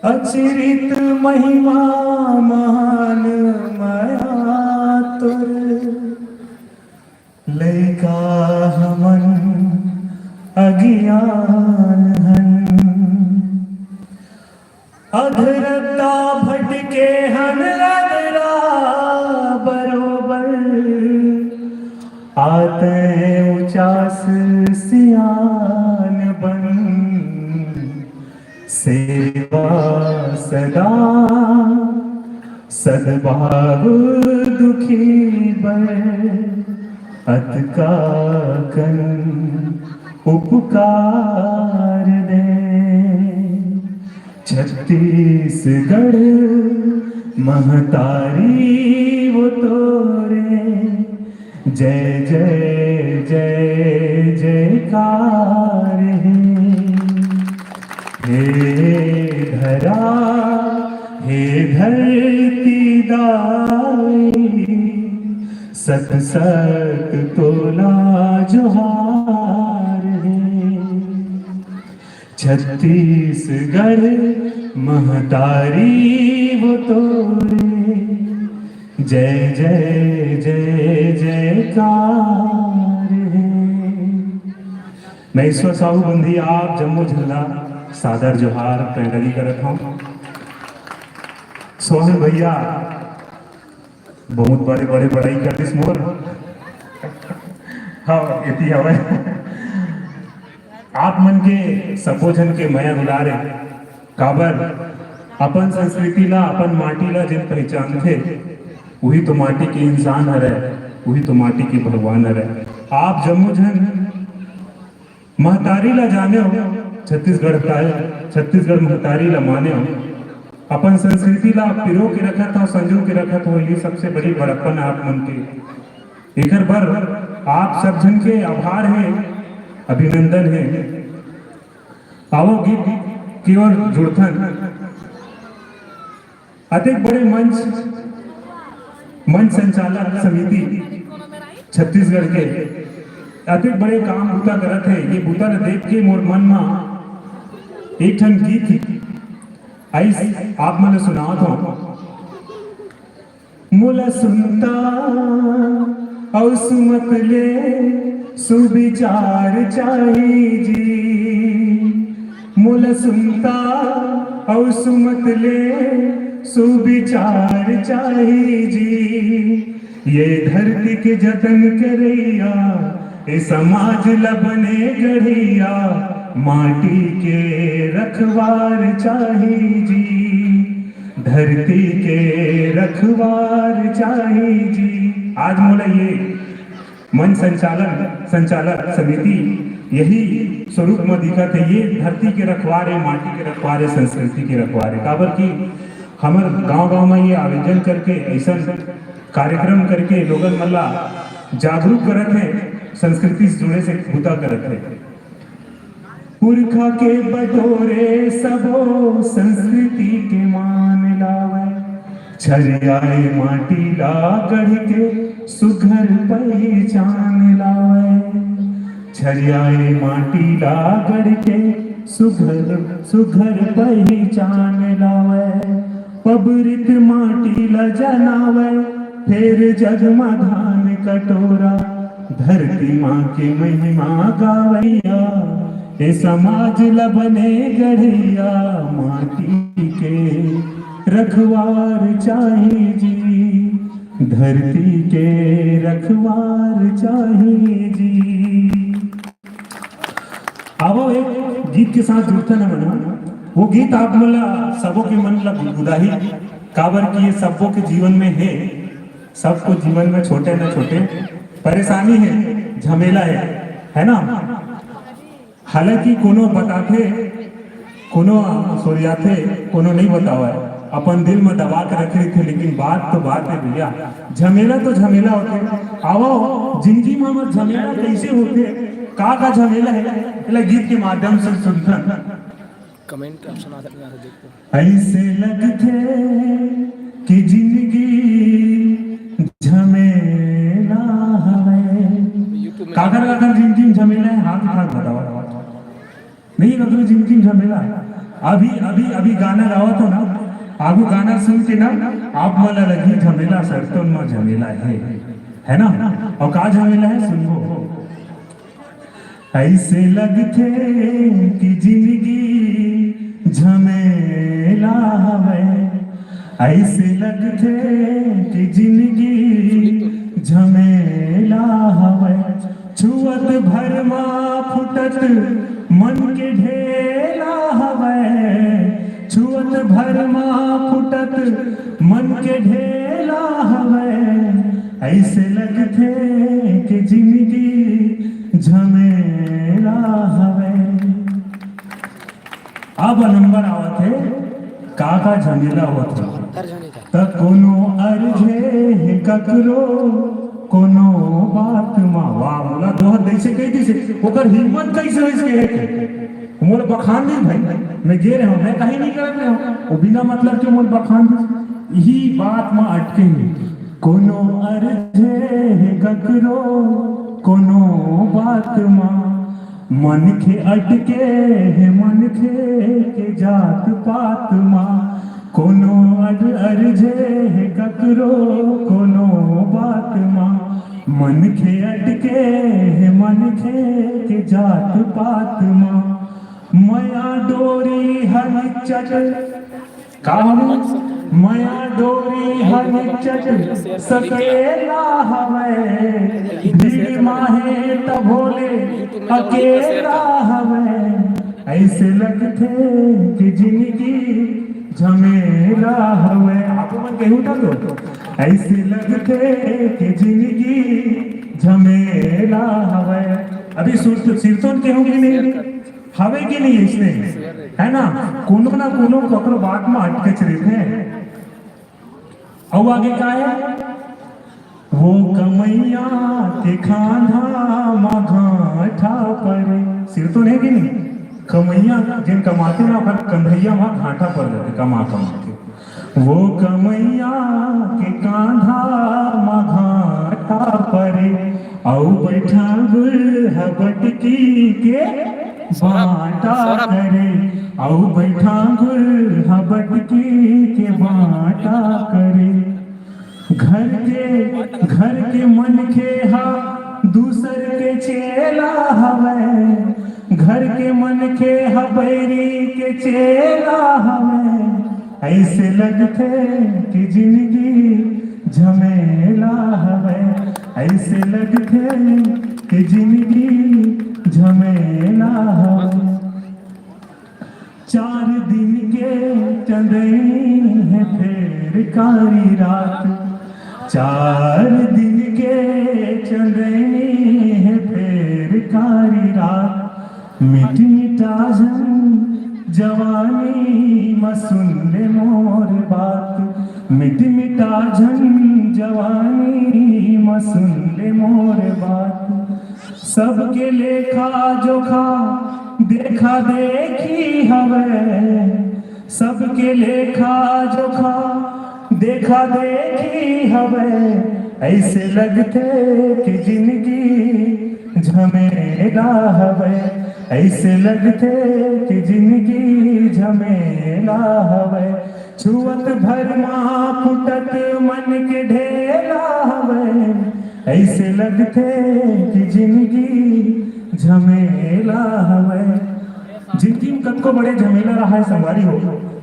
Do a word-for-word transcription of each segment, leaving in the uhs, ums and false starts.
अचिरित महिमा महान मया तोर, लइका हमन अज्ञान हन। अधरता भटके हन अधरा बरोबर, आते उचास सियान बन। सेवा सदा सद्भाव दुखी बर, अतका कन उपकार दे। छत्तीसगढ़ महतारी वो तोरे, जय जय जय जयकार हे। हे धरा, हे धरती दाई, सत सत तोला जोहार हे। छत्तीसगढ़ महतारी वो तोरे, जय जय जय जयकार हे। मैं ईश्वर साहू बंधी आप जम्मो झन ला सादर जोहार पैंडली करत हूँ। सोहन भैया बहुत बड़े बड़े बड़ाई कर दिस मोर। हाँ, एती हवय। आप मन के सबो झन के मया दुलार हे। काबर अपन संस्कृति ला, अपन माटी ला जेन पहचानथे, उही तो माटी के इंसान हरय, उही तो माटी के भगवान हरय। आप जम्मो झन महतारी ला जाने हो, छत्तीसगढ़ का, छत्तीसगढ़ महतारी ला माने हो, अपन संस्कृति ला पिरो के रखत हो, संजो के रखत हो, ये सबसे बड़ी बड़प्पन आप मन के। एकर बर आप सब झन के आभार हे, अभिनंदन हे। आवो गीत की ओर जुड़थन। अतेक बड़े मंच, मंच संचालक समिति छत्तीसगढ़ के अतेक बड़े काम बूता करत हे। ये बूता ल देख के मोर मन म एक ठन गीत आइस, आप मन ल सुनावत हूँ। मोला सुनता अउ सुमत ले सुविचार चाही जी। मोला सुनता अउ सुमत ले सुविचार चाही जी। ये धरती के जतन करइया, ए समाज ल बने गढ़िया, माटी के रखवार चाही जी। धरती के रखवार चाही जी। आज मोला ये मंच संचालन, संचालक समिति यही स्वरूप म दिखत हे। ये धरती के रखवार हे, माटी के रखवार हे, संस्कृति के रखवार हे। काबर कि हमर गांव-गांव म ये आयोजन करके, अइसन कार्यक्रम करके लोगन मन ला जागरूक करत हे, संस्कृति से जुड़े से बूता करत हे। पुरखा के बटोरे सबो संस्कृति के मान लावय, छरियाए माटी ला गढ़ के सुघर पहिचान लावय। छरियाए माटी ला गढ़ के सुघर, सुघर पहिचान लावय। पबरित माटी ला जनावय, फेर जग म धान कटोरा, धरती माँ के महिमा गावइया, ए समाज ल बने गढ़िया, माटी के रखवार चाही जी, धरती के रखवार चाही जी। आवो एक गीत के साथ जुड़थन हमन। वो गीत आप मन ला, सबो के मन ला गुदगुदाही, काबर कि ये सबो के जीवन में हे, सबको जीवन में छोटे न छोटे परेशानी हे, झमेला हे, है ना? हालांकि कोनो बताथे, कोनो सोरियाथे, कोनो नहीं बतावय, अपन दिल में दबा के रखे रहिथे, लेकिन बात तो बात हे भैया, झमेला तो झमेला होथे। आवो, जिंदगी में हमर झमेला कैसे होथे, का का झमेला हे, एला गीत के माध्यम से सुनथन। कमेंट ऑप्शन आ सकता है, देखो। ऐसे लगथे कि जिंदगी झमेला हवे। YouTube में काकर काकर जिंदगी में झमेला हे, हाथ उठा के बताओ। नहीं, काकर जिंदगी में झमेला हे। अभी अभी अभी गाना गावत हो ना, आगू गाना सुन के ना आप मन ला लगही झमेला, सिरतोन म झमेला हे, है ना? अउ का झमेला हे, सुनबो। अइसे लगथे कि जिंदगी झमेला हवय, अइसे लगथे कि जिंदगी झमेला हवय। छुअत भर मा फुटत मन के ढेला हवय, छुअत भर मा फुटत मन के ढेला हवय। अइसे लगथे कि जिंदगी झमेला हवय। अब नंबर आवत हे, का का झमेला होत हे। त कोनो अरझे हे ककरो, कोनो बात मा। वाह, मोला दोहर जइसे कहि दिसे, ओकर हिम्मत कइसे होइस कहे के? मोला बखान दिस भाई, मैं गे रहेंव, मैं कहीं नहीं करत रहेंव, वो बिना मतलब के मोला बखान दिस। इही बात मा अटके हे। कोनो अरझे हे ककरो, कोनो बात मा, मनखे अटके हे मनखे के जात पात मा। कोनो अर-, अरझे हे ककरो कोनो बात मा, मनखे अटके हे मनखे के जात पात मा। मया डोरी ह निच्चट, का हवे? मया डोरी ह निच्चट सकेला हवय, भीड़ माहे त भोले अकेला हवय। अइसे लगथे कि जिंदगी झमेला हवय। आप मन कहीं उठा दो। अइसे लगथे कि जिंदगी झमेला हवय। अभी सुर-, सिरतोन के होंगे नहीं? हवे कि नहीं इसने? है ना? कोनो ना कोनो ककरो बात में अटकेच रहिथे। अउ आगे का हे? वो कमैया के खांधा मा घांटा परे। सिरतोन हे कि नहीं? कमैया जेन कमाथे ना, ओकर कंधैया मा घांटा पर जाथे, कमा कमा के। वो कमैया के कांधा मा घांटा परे, अउ बैठांगुर ह बटकी के बांटा करे, अउ बैठांगुर ह बटकी के बांटा करे। घर के, घर के मनखे हा दूसर के चेला हवय, घर के मनखे हा बैरी के चेला हवय। अइसे लगथे कि जिंदगी झमेला हवय, अइसे लगथे कि जिंदगी झमेला हवय। चार दिन के चंदैनी हे फेर कारी रात, चार दिन के चंदैनी हे फेर कारी रात। मिट मिटा झन जवानी म सुन ले मोर बात, मिट मिटा झन जवानी म सुन ले मोर बात। सबके लेखा जोखा देखा देखी हवय, सबके लेखा जोखा देखा देखी हवय। अइसे लगथे कि जिंदगी झमेला हवय, अइसे लगथे कि जिंदगी झमेला हवय। छुअत भर मा फुटत मन के ढेला हवय, अइसे लगथे कि जिंदगी झमेला हवय। जिंदगी में कतको बड़े झमेला रहाय संगवारी हो,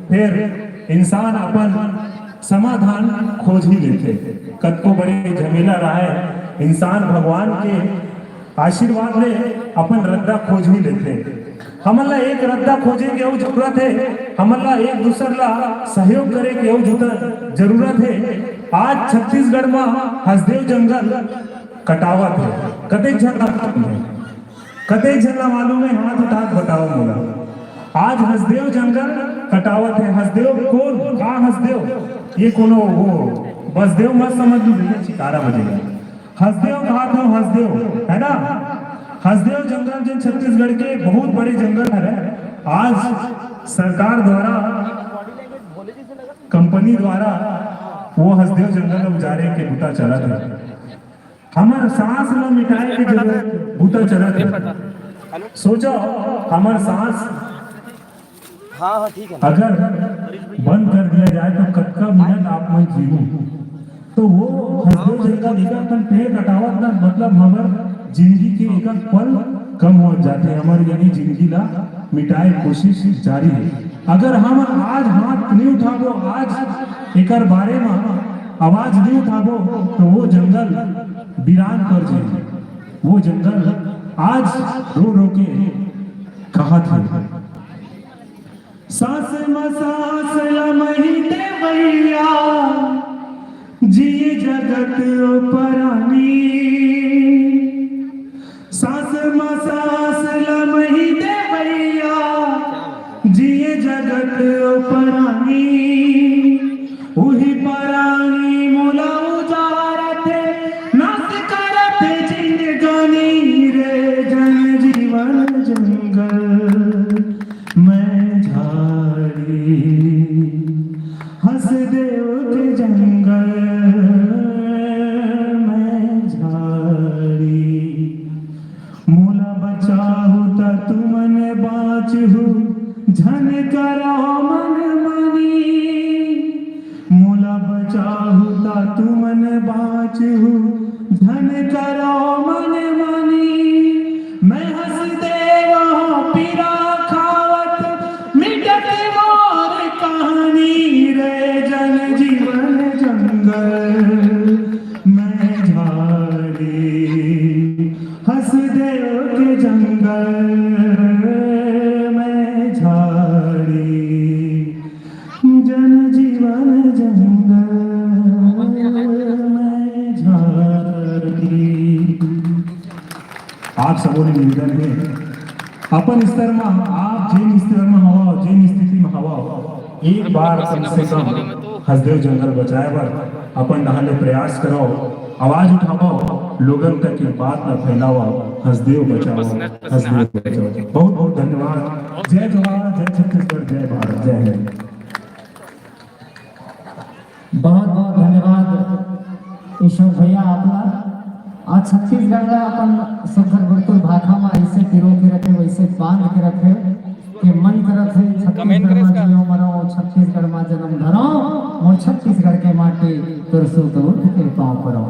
फेर इंसान अपन समाधान खोज ही लेथे। कतको बड़े झमेला रहाय, इंसान भगवान के आशीर्वाद ले अपन रद्दा खोज ही लेथे। हमन ला एक रद्दा खोजे के अउ जरूरत हे, हमन ला एक दूसर ला सहयोग करे के अउ जुता जरूरत हे। आज छत्तीसगढ़ मा हसदेव जंगल कटावत हे, कतेक झन ला मालूम हे? कतेक झन ला मालूम हे? हाथ उठा के बताओ मोला। आज हसदेव जंगल कटावत हे। हसदेव कोन? का हसदेव? ये कोनो वो बसदेव मत समझ लू भैया, चिकारा बजेगा। हसदेव कहात हो, हसदेव, है ना? हसदेव जंगल जो छत्तीसगढ़ के बहुत बड़े जंगल हरे, आज सरकार द्वारा, कंपनी द्वारा वो हसदेव जंगल उजारे के बुता चलत हे। हमर सांस ल मिटाए के जरूरत बुता चलत हे। सोचो, हमर सांस हाँ, हाँ, ठीक है। अगर बंद कर दिया जाए तो कतका मिनट आप मन जीहू? तो वो हसदेव जंगल एकर अपन पेड़ कटावत ना, मतलब हमर जिंदगी के एक एक पल कम हो जाते, हमर यानी जिंदगी ला मिटाए कोशिश जारी है। अगर हम आज हाथ नहीं उठाबो, आज एकर बारे में आवाज नहीं उठाबो, तो वो जंगल वीरान पड़ जाए। वो जंगल आज रो रो के कहा थे। सांस म सांस लमही देवैया, जिए जगत परानी। सांस म सांस लमही देवैया, जिए जगत परानी। उही परानी मोला उजारत, नाश करत जिंदगानी रे। जन जीवन जंगल मैं झाड़ी, हसदेव के जंगल मैं झाड़ी। मोला बचाहू त तुमन बाँचहू, झन करो मन मानी। मोला बचाहू त तुमन बाँचहू, झन करो मन मानी। मैं हसदेव हँव पीरा खावत, मिटत मोर कहानी रे। जन जीवन जंगल मैं झाड़ी, हसदेव के जंगल मैं झाड़ी, जन जीवन जंगल मैं झाड़ी। आप सबो ले निवेदन हे, अपन स्तर म, आप जेन स्तर म हवव, जेन स्थिति म हवव, एक बार कम से कम हसदेव जंगल बचाए बर अपन डहार ले प्रयास करव, आवाज उठावव, लोगन तक ये बात ल फैलावव, हसदेव बचावव, हसदेव बचावव। बहुत बहुत धन्यवाद। जय जोहार, जय छत्तीसगढ़, जय भारत, जय हिंद। बहुत बहुत धन्यवाद ईश्वर भैया आपला। आज छत्तीसगढ़ ला अपन सुघर गुरतुर भाखा मा ऐसे पिरो के रखे, वैसे बांध के रखे के मन करत हे छत्तीसगढ़ मा जियो मरो, छत्तीसगढ़ मा जन्म धरो, मोर छत्तीसगढ़ के माटी तोर सूत उठ के पाँव परो।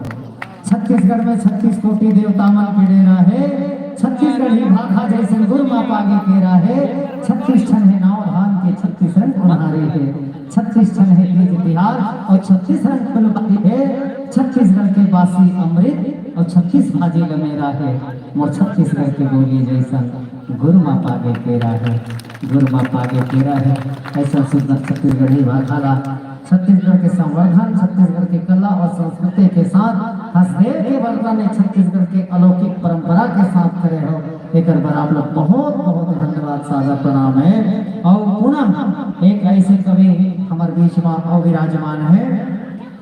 छत्तीसगढ़ में छत्तीस कोटि देवता मन के डेरा हे। छत्तीसगढ़ी भाखा जैसन गुर मा पागे केरा हे। छत्तीस ठन हे नाव धान के, छत्तीस रंग ओन्हारी हे। छत्तीस ठन हे तीज तिहार और छत्तीस रंग फुलवारी हे। छत्तीसगढ़ के बासी अमृत और छत्तीस भाजी लमेरा हे। मोर छत्तीसगढ़ के बोली जैसन गुर मा पागे केरा हे, गुर मा पागे केरा हे। ऐसा सुंदर छत्तीसगढ़ी भाखा ला छत्तीसगढ़ के संवर्धन, छत्तीसगढ़ के कला और संस्कृति के साथ हसदेव के बलराम ने छत्तीसगढ़ के अलौकिक परंपरा के साथ करे हो, एकर बर आप लोग बहुत बहुत धन्यवाद, सादर प्रणाम हे। और पुनः एक ऐसे कवि हमर बीच में और विराजमान हे,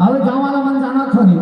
और गाँव वाला मन जानत होही,